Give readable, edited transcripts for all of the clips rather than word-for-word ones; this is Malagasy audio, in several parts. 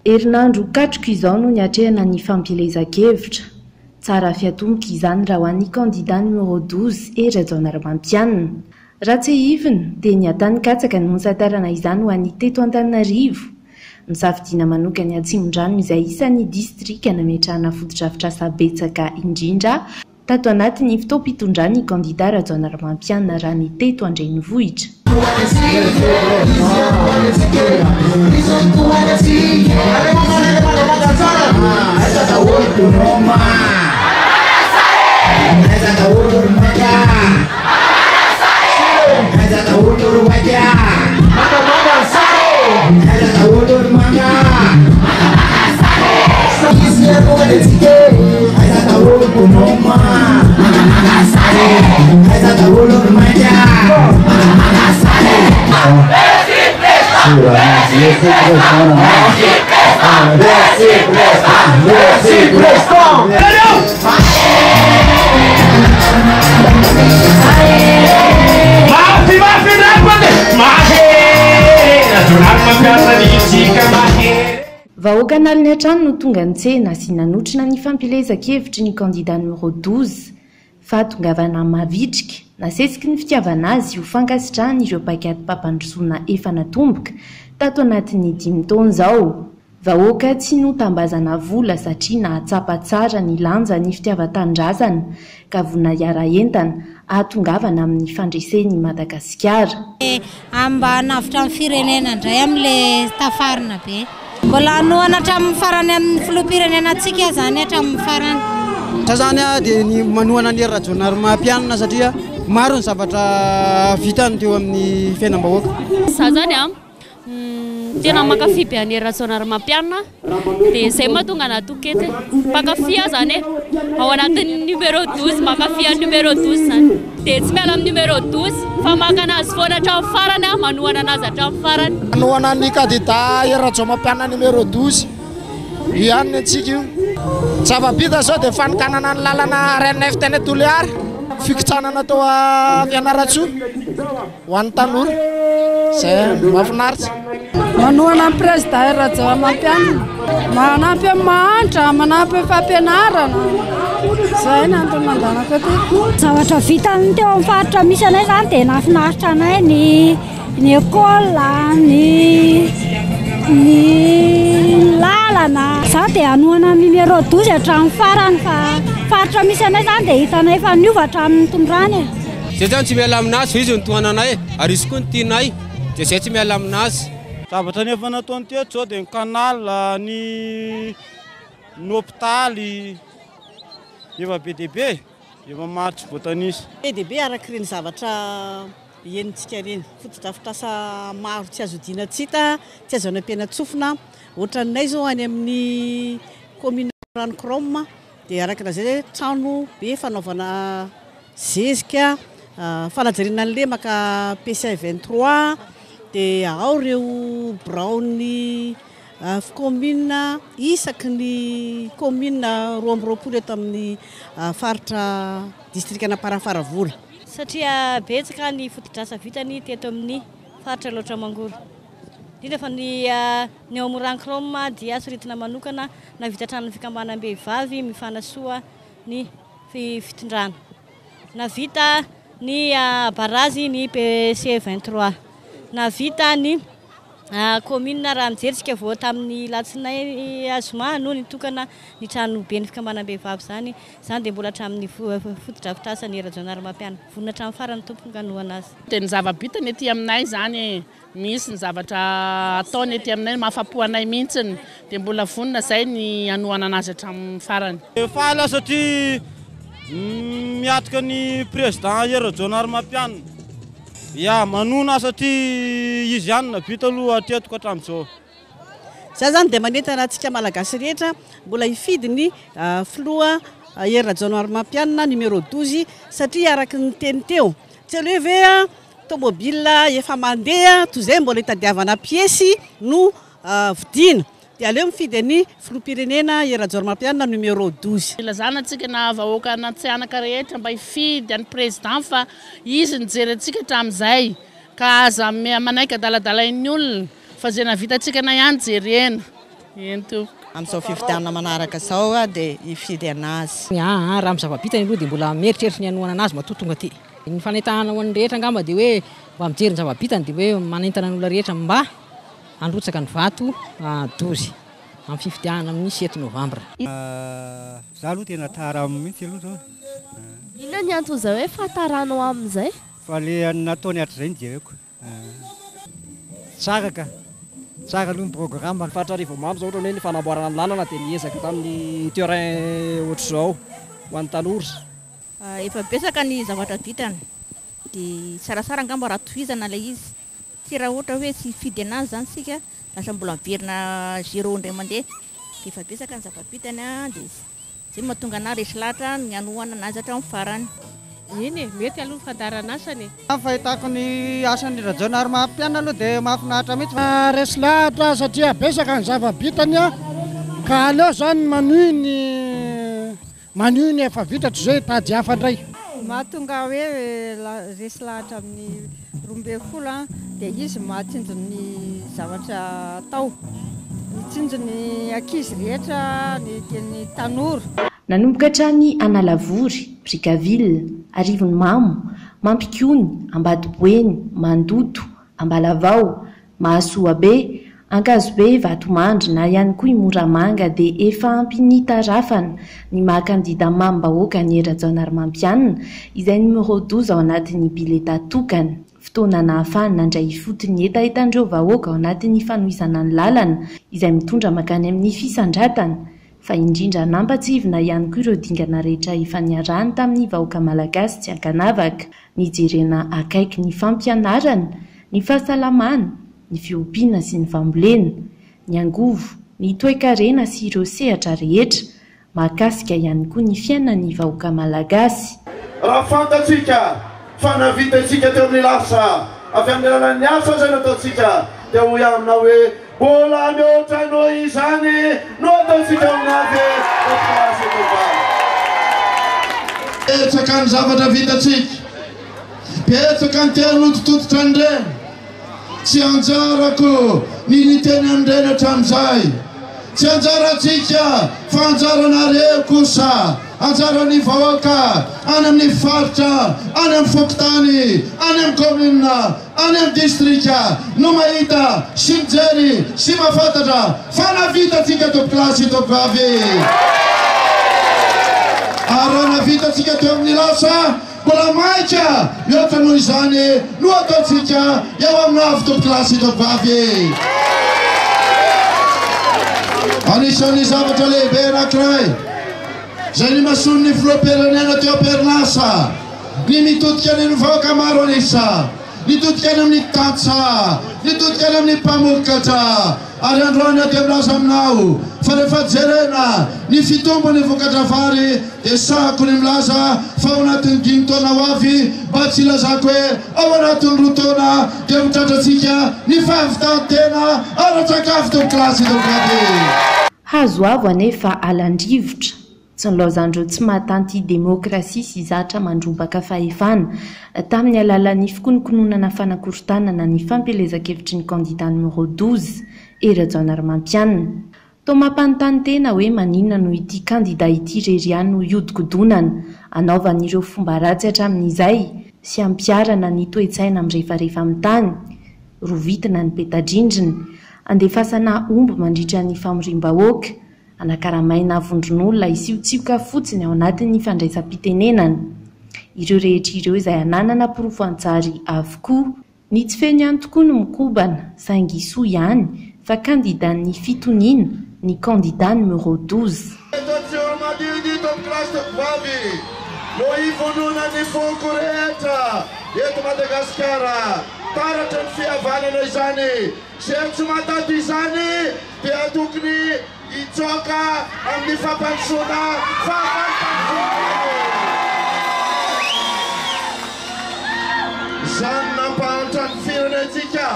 Herinandro katroka izao no niatrehana ny fampielezan-kevitra. Tsara fiatomboka izany raha ho an'ny kandida numéro 12 Hery Rajaonarimampianina. Raha tsiahivina dia ny Antanikatsaka no nisantarana izany ho an'ny teto Antananarivo. Misafidiana manokana Atsimondrano izay isan'ny distrika nametrahana fotodrafitrasa betsaka indrindra tato anatin'ny fotoam-pitondran'ny kandida Rajaonarimampianina raha ny teto an-drenivohitra. Vahoaka an'aliny hatrany no tonga nitsena sy nanotrona ny fampielezan-kevitry ny kandida numéro 12. Fahatongavana mavitrika, nasesiky ny fitiavana azy ho fankasitrahana ireo paikadim-pampandrosoana efa natomboka tato anatin'ny dimy taona izao. Vahoaka tsy notambazana vola satria nahatsapa tsara ny lanjan'ny fitiavan-tanindrazana ka vonona hiara-entana hahatongavana amin'ny fandresen'i Madagasikara. Mba hanavotra ny firenena indray amin'ilay tafarina be. Mbola hanohana hatramin'ny farany amin'ny filoham-pirenenantsika izany hatramin'ny farany. Za zany dia ny manohana an'i Hery Rajaonarimampianina satria maro ny zavatra vitany teo amin'ny fiainam-bahoaka. Za zany a tena mankafy be an'i Hery Rajaonarimampianina dia izay mahatonga anah toko eto e. Mpankafy aho zany e. Ao anatin'ny numéro 12, mankafy an'ny numéro 12 zany. Dia tsy miala amin'ny numéro 12 fa maka anazy foana hatramin'ny farany aho, manohana anazy hatramin'ny farany. Manohana ny kandida Hery Rajaonarimampianina numéro 12 io ihany ny antsika io. Zava-bita izao dia fanokanana ny lalana RNF teny Toliara, fikitsanana tao Fianarantsoa. Ho an'ny tanora, izay mahafinaritra. Manohana ny Prezida Hery Rajaonarimampianina. Manampy amin'ny mahantra, manampy amin'ny fampianarana. Izay ny antony nandehanako aty. Zavatra vitany teo amin'ny faritra misy anay izany dia nahafinaritra anay ny ny école, ny ny lalana. Izaho dia hanohana ny numéro 12 hatramin'ny farany fa faritra misy anay izany dia hitanay fa niova hatramin'ny nitondrany e. Zay zany tsy miala aminazy fa izy no tohananay ary izy koa no tianay dia zay tsy miala aminazy. Zavatra ny efa nataony teto zao dia ny canal, ny ny hopitaly, efa be dia be, efa maro tsy voatanisa. Be dia be araka ireny zavatra henontsika ireny. Fotodrafitrasa maro tsy azo odiana tsy hita, tsy azo anampiana-tsofina. Ohatran'nay izao any amin'ny commune Ranochrome dia araka ny lazaina hoe trano be fanaovana Zezika, fanajariana ny lemaka PCA 23, dia ao ireo biraon'ny kaominina isaky ny kaominina 22 eto amin'ny faritra distrikan'Amparafaravola. Satria betsaka ny fotodrasa vitany teto amin'ny faritra Alaotra Mangoro. Indrindra fa ny ny ao Moranchrome dia soritina manokana nahavita hatramin'ny fikambanam-behivavy mifanasoa ny fitondrana. Nahavita ny barazy ny PC 23. Nahavita ny commune raha mijery isika vao tamin'ny latsinainy zoma no nitokana ny tranoben'ny fikambanam-behivavy izany. Izany dia mbola hatramin'ny fotodrafitrasan'i Rajaonarimampianina. Vonona hatramin'ny farany tompoko ny hanohana azy. Dia ny zava-bitany ety aminay izany e. Misy ny zavatra ataony ety aminay mahafapo anay mihitsiny dia mbola vonona izay ny hanohana anazy hatramin'ny farany. Faly aho satria miatrika ny président Hery Rajaonarimampianina. Ya, manohana aho satria izy ihany no nahavita aloha hatreto ka hatramin'izao. Za zany dia manentana antsika Malagasy rehetra mbola hifidy ny filoha Hery Rajaonarimampianina numéro 12 satria araka ny teny teo tsy aleo ve Tomobile efa mandeha toy izay mbola itadiavana piesy no vidiana dia aleo mifidy an'i filoham-pirenena Hery Rajaonarimampianina numéro 12. Ilazana antsika na vahoaka an'Antsihanaka rehetra mba hifidy an'i Président fa izy nijery antsika hatramin'izay ka aza manaiky adaladalain'ny olona fa izay nahavitantsika na ihany jerena. Eny tompoko. Amin'izao fifidianana manaraka izao aho dia hifidy an'azy. Aa raha amin'ny zava-bitany aloha dia mbola mieritreritra ny hanohana an'azy matoa tonga aty. Ny fanentanana ho an'ny rehetra angamba dia hoe mba mijery ny zava-bitany dia hoe manentana ny olona rehetra mba handrotsaka ny vato 12 amin'ny fifidianana amin'ny sept novambra. Za aloha tena tara aminy mihitsy aloha zao. Inona ny anton'izay hoe fahataranao amin'izay? Fa le nataony hatrizay no jereko. Tsara ka! Tsara aloha ny programme. Faritra Arivomamo zao ohatrany hoe ny fanamboarana ny lalana dia niezaka tamin'ny terrain ohatr'izao ho an'ny tanora. Efa betsaka ny zavatra vitany dia tsaratsara angamba raha tohizana ilay izy tsy raha ohatra hoe tsy hifidy anazy izany isika lasa mbola miverina zéro indray mandeha dia efa betsaka ny zava-bitany dia Zay no mahatonga anah resy lahatra ny hanohana anazy hatramin'ny farany. Eny e, mety aloha ny fandaharan'asany e. Ny fahitako ny asan'i Rajaonarimampianina aloha dia mahafinaritra mihitsy. Resy lahatra aho satria betsaka ny zava-bitany ka aleo zany manohy ny manohy ny efa vita toy izay hitady hafa indray. Mahatonga hoe resy lahatra amin'ny 12 dia izy mahatsinjo ny zavatra atao, mitsinjo ny ankizy rehetra, ny tanora. Nanomboka hatrany Analavory, Brickaville, Arivonimamo, Mampikony, Ambatoboeny, Mandoto, Ambalavao, Mahasoabe, Ankazobe, Vatomandry na ihany koa i Moramanga dia efa ampy nitarafana ny maha kandida mamim-bahoaka an'i Hery Rajaonarimampianina izay numéro 12 ao anatin'ny bileta tokana. Fotoana nahafahany nandray ifotony ny hetahetan'ireo vahoaka ao anatin'ny fanohizana ny lalana izay mitondra mankany amin'ny fisandratana fa indrindra nampatsiahivina ihany koa ireo dingana rehetra efa niarahany tamin'ny vahoaka malagasy tsy ankanavaka nijerena akaiky ny fampianarana, ny fahasalamana, ny fiompiana sy ny fambolena, ny angovo, ny toekarena sy ireo sehatra rehetra mahakasika ihany koa ny fiainan'ny vahoaka malagasy. Raha fantatsika fa nahavita isika teo amin'ny lasa avy amin'ny alalan'ny asa izay nataontsika, dia hoy aho aminao hoe, Mbola mihoatra noho izany no ataontsika ho avy eto Place eto Valo. Betsaka ny zavatra vitantsika, betsaka ny teny nototototra an'ireny. Tsy anjarako ny niteny an'ireny hatramin'izay. Tsy anjarantsika fa anjaranareo kosa, anjaran'ny vahoaka any amin'ny faritra, any amin'ny fokontany, any amin'ny kaominina, any amin'ny distrika no mahita sy mijery sy mahafantatra fa navitantsika tompokolahy sy tompokovavy. Ary raha navitantsika teo amin'ny lasa, mbola maika mihoatra noho izany no ataontsika eo amin'ny avy tompokolahy sy tompokovavy. Anisan'ny zavatra lehibe anankiray izay nimasoan'ny filoham-pirenena teo am-perinasa Ny mitodika any amin'ny vahoaka maro an'isa, nitodika any amin'ny tantsaha, nitodika any amin'ny mpamokatra. Ary androany aho dia milaza aminao fa rehefa jerena ny fitombon'ny vokatra vary dia sahako ny milaza fa ao anatin'ny dimy taona ho avy, mba tsy hilazako hoe ao anatin'ny roa taona dia ho tratrantsika ny fahavitan-tena ara-tsakafo tompokolahy sy tompokovavy. Hazo avo anefa alan-drivotra. Tsy nilaozan'ireo tsy mahatanty demokrasia sy zatra mandrombaka fahefana tamin'ny alalan'ny fikonokononana fanakorontanana ny fampielezan-kevitry ny kandida numéro 12, Hery Rajaonarimampianina. Toa mampanontany tena hoe maninona no ity kandida ity irery ihany no hiodikodonana, anaovany ireo fomba ratsy hatramin'izay sy ampiharana ny toe-tsaina mirefarefa amin'ny tany, rovitina ny peta-drindrina, andefasana omby mandritra ny famoriam-bahoaka, Anakaramaina vondron'olona hisiotsioka fotsiny ao anatin'ny fandraisam-pitenenana. Ireo rehetra ireo izay ananana porofo an-tsary avokoa. Ny tsy feno ihany tokoa no mikobana, saingy soa ihany fa kandidan'ny fitoniana ny kandida numéro 12. Eto Tsiroamandidy tompokolahy sy tompokovavy no ivondronan'ny foko rehetra eto Madagasikara. Taratry ny fihavanana izany. Izay tsy matanty izany dia tokony hitsoaka amin'ny fampandrosoana fahavalom-pandrosoana. Izany nampahantra ny firenentsika,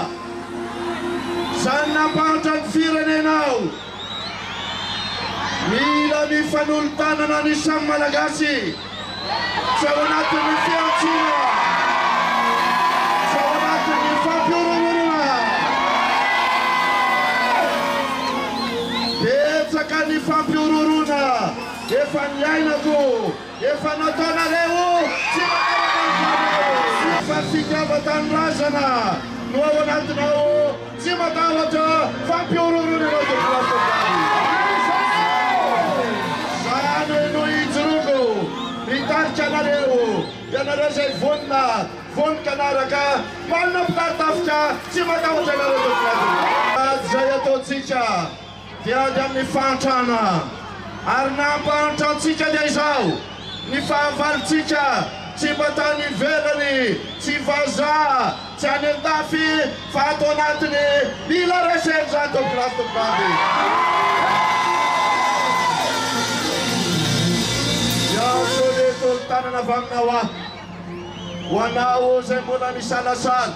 izany nampahantra ny firenenao. Mila mifanolo-tanana ny samy Malagasy. Tsy ao anatin'ny fiantsoana, tsy ao anatin'ny fampihorohoroana. Betsaka ny fampihorohoroana efa niainako, efa nataonareo tsy manaraka ny fanao. Fa fitiavan-tanindrazana no ao anatinao, tsy matahotra fampihorohoroana ianao tompolahy sy tompovavy. Izany no ijoroako mitarika anareo, ianareo izay vonona, vonon-kanaraka, manana mpitari-tafika, tsy matahotra anareo tompolahy sy tompovavy. Ady izay ataontsika. Dia ady amin'ny fahantrana. Ary nampahantra antsika dia izao, ny fahavalontsika tsy mba tany ivelany, tsy vazaha, tsy any an-dafy, fa ato anatiny. Mila resena izany tompokolahy sy tompokovavy. Miantso ny tolo-tanana avy aminao aho, ho anao izay mbola misalasala.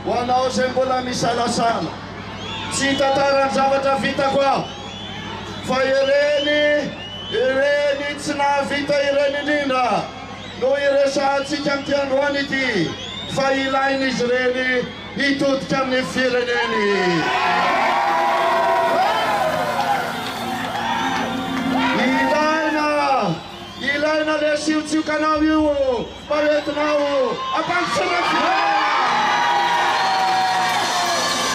Ho anao izay mbola misalasala, tsy hitantara ny zavatra vitako aho, fa ireny, ireny tsy nahavita ireny indrindra no iresahantsika amin'ity androany ity, fa ilain'izy ireny hitodika amin'ny fireneny. Ilaina, ilaina le siotsiokanao io. Mba hoentinao hampandrosoana ny firenena.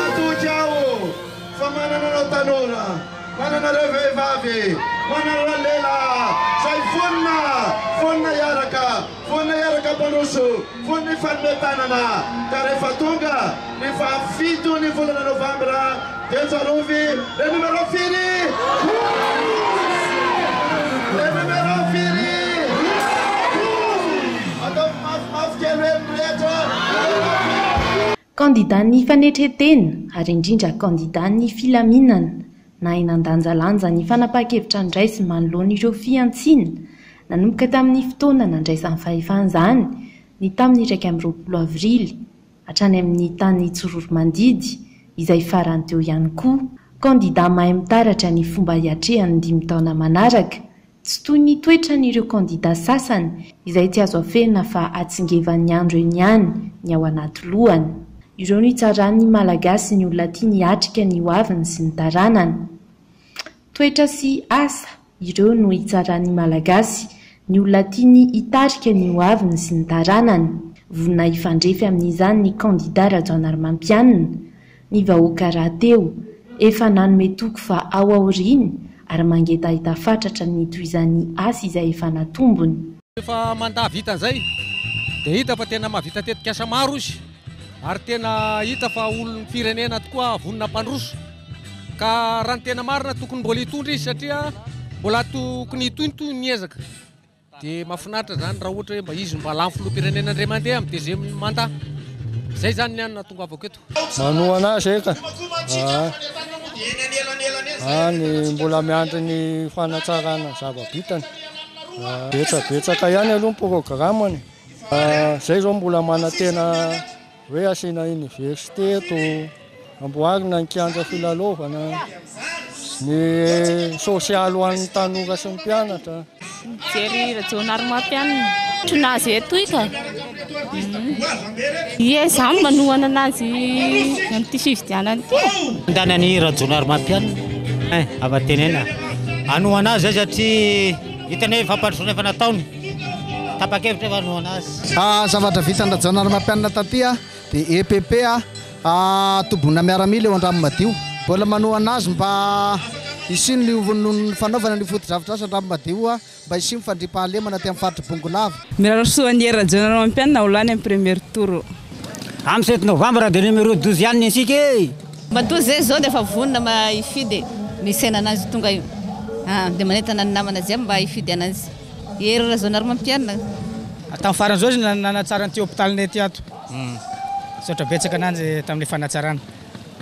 Matoky aho fa manana anao tanora, manana ireo vehivavy, manana ireo lehilahy izay vonona, vonona hiaraka, vonona hiaraka hampandroso, vonona hifanome tanana. Ka rehefa tonga ny fahafito ny volana novambra dia tsarovy le numéro firy? Le numéro firy? Ataovy mafimafy kely hoe ny rehetra numéro firy? Kandidan'ny fanetren-tena ary indrindra kandidan'ny filaminana, nahay nandanjalanja ny fanapahan-kevitra noraisiny manoloana ireo fihantsiana nanomboka tamin'ny fotoana nandraisany fahefana izany ny tamin'ny 21 avrily hatrany amin'ny tany Tsororomandidy, izay farany teo ihany koa. Kandida mahay mitaratra ny fomba hiatrehany ny dimy taona manaraka, tsy toy ny toetran'ireo kandida sasany izay tsy azo afenina fa atsingevan'ny andro eny ihany ny ao anaty lohany. Ireo no hitsaran'ny Malagasy ny olona tiany hiatrika ny hoaviny sy ny taranany. Toetra sy asa, ireo no hitsaran'ny Malagasy ny olona tiany hitarika ny ho aviny sy ny taranany. Vonona hifandrefy amin'izany ny kandida Rajaonarimampianina. Ny vahoaka rahateo efa nanome toky fa ao aoriany ary mangetaheta fatratra ny hitohizan'ny asa izay efa natombony. Efa mandat vita an'izay dia hita fa tena mahavita tetikasa maro izy ary tena hita fa olon'ny firenena tokoa vonona hampandroso. Ka raha ny tena marina tokony mbola hitondra izy satria mbola tokony hitohintohy ny ezaka. Dia mahafinaritra izany raha ohatra hoe mba izy no mba lany filoham-pirenena indray mandeha amin'ny deuxième mandat. Izay izany ny ahy no nahatongavako eto. Manohana azy eka. Any mbola miandry ny fanatsarana ny zava-bitany. Betsabetsaka ihany aloha ny programme-ny. Izay izao mbola manantena. Hoe asiana université eto, amboarina ny kianja filalaovana, ny sosialy ho an'ny tanora sy ny mpianatra. Mijery Rajaonarimampianina. Otrona azy eto ka. Ie, za manohana anazy amin'ity fifidianana ity. Mandany an'i Rajaonarimampianina. Eh, afa-tenena. Hanohana azy zay satria hitany hoe fampandrosoana efa nataony. Tapa-kevitra fa hanohana azy. Zavatra vitan-dRajaonarimampianina taty dia EPP tobina miaramila eo Andranomadio. Mbola manohana azy mba hisian'ny fanaovana ny fotodrafitrasa Andranomadio mba hisian'ny fandriampahalemana aty amin'ny faritr'i Bongolava. Mirary soa an'i Hery Rajaonarimampianina ho lany amin'ny premier tour. Amin'ny sept novembre dia numéro 12 ihany ny antsika e! Matoa zay zao dia efa vonona mba hifidy e! Misy ananazy tonga io dia manentana ny namana jiaby mba hifidy anazy. Hery Rajaonarimampianina. Tamin'ny farany izao izy nanatsara an'ity hopitalinay ity ato. Misaotra betsaka ananjy tamin'ilay fanatsarana.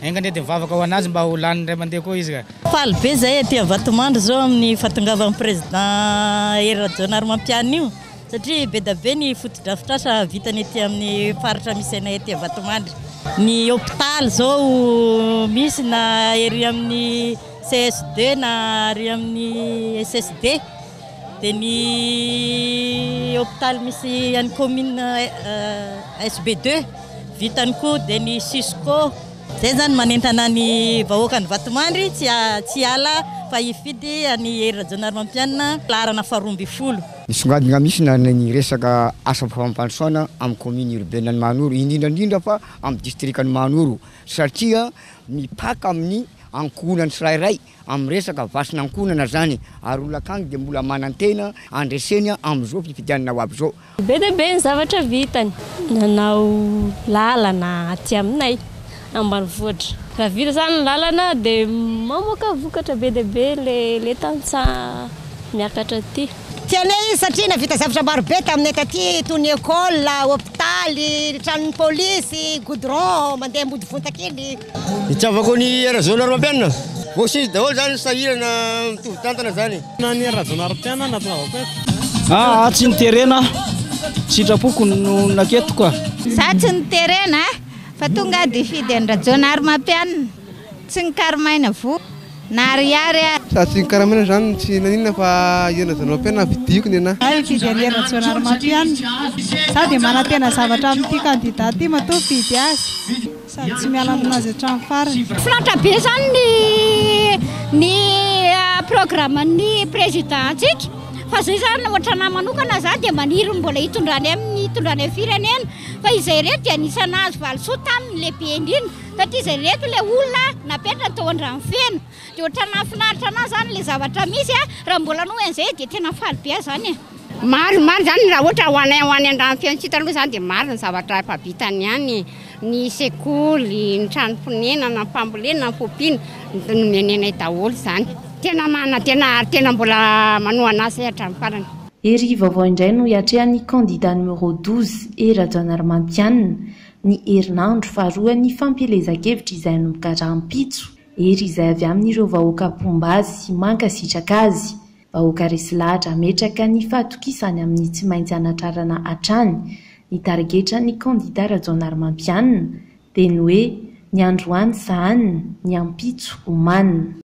Enga anie dia mivavaka ho an'azy mba ho lany indray mandeha koa izy ka. Faly be zahay aty Vatomandry zao amin'ny fahatongavan'ny président Hery Rajaonarimampianina io satria be da be ny fotodrafitrasa vitany aty amin'ny faritra misy anay aty Vatomandry. Ny hopitaly zao misy na ery amin'ny CSD na ary amin'ny SSD. Dia ny hopitaly misy any commune SB deux vitany koa, dia ny Cisco. Zay zany manentana ny vahoakan'i Vatomandry tsy tsy hiala fa hifidy an'i Hery Rajaonarimampianina laharana faharoa 12. Nisongadina mihitsy na ny resaka asa fampandrosoana amin'ny commune urbaine an'i Mahanoro, indrindra indrindra fa amin'ny distrikan'i Mahanoro satria mipaka amin'ny ankohonan'ny tsirairay amin'ny resaka vasin'ankohonana zany ary olona akagny dia mbola manantena handreseny amin'izao fifidianana ho avy izao. Be dia be ny zavatra vitany. Nanao lalana aty aminay ambanivohitra. Raha vita izany ny lalana dia mamoaka vokatra be dia be ilay tantsaha miakatra aty. Tianay izy satria nahavita zavatra maro be taminay taty toy ny école, hopitaly, tranon'ny polisy, goudron, mandeha Ambodivonta kely. Itiavako an'i Rajaonarimampianina. Voaseza daholo zany sahirana mitovy tantana zany. Na ny Rajaonarimampianina nahatongavako eto. Aa tsy niterena aho, sitrapoko no naketo ka. Za tsy niterena fa tonga aho dia hifidy an'i Rajaonarimampianina. Tsy nikaramaina vola na ariary aho. Sady tsy nikaramaina zany no tsy naninona fa i Rajaonarimampianina vidiko nenah. Za hifidy an'i Hery Rajaonarimampianina. Za dia manantena zavatra amin'ity candidat ity matoa mifidy azy. Sady tsy miala aminazy hatramin'ny farany. Finaritra be zany ny ny programme-n'ny président-ntsika fa zay zany ohatranahy manokana za dia maniry ny mbola hitondrany amin'ny hitondrany amin'ny firenena fa izay ireto dia anisan'ny nahazo valisoa taminy lehibe indrindra satria izay ireto ilay olona napetrany tao Andranofeno dia ohatran'ny nahafinaritra anahy zany ilay zavatra misy a, raha mbola hanohy an'izay dia tena faly be aho zany e. Maro maro zany raha ohatra ho anay ho any Andranofeno aloha zany dia maro ny zavatra efa vitany any. Ny sekoly, ny trano fonenana, ny fambolena, ny fiompiana, nomeny anay daholo izany. Tena manantena ary tena mbola manohana azy izay hatramin'ny farany. Hery vaovao indray no hiatrehan'ny kandida numéro 12, Hery Rajaonarimampianina, ny herinandro faharoan'ny fampielezan-kevitra izay hanomboka rahampitso. Hery izay avy amin'ireo vahoaka mpomba azy sy mankasitraka azy. Vahoaka resy lahatra hametraka ny fahatokisany amin'ny tsy maintsy hanatrarana hatrany ny tarigetran'ny kandida Rajaonarimampianina dia ny hoe ny androany sahanina, ny ampitso omanina.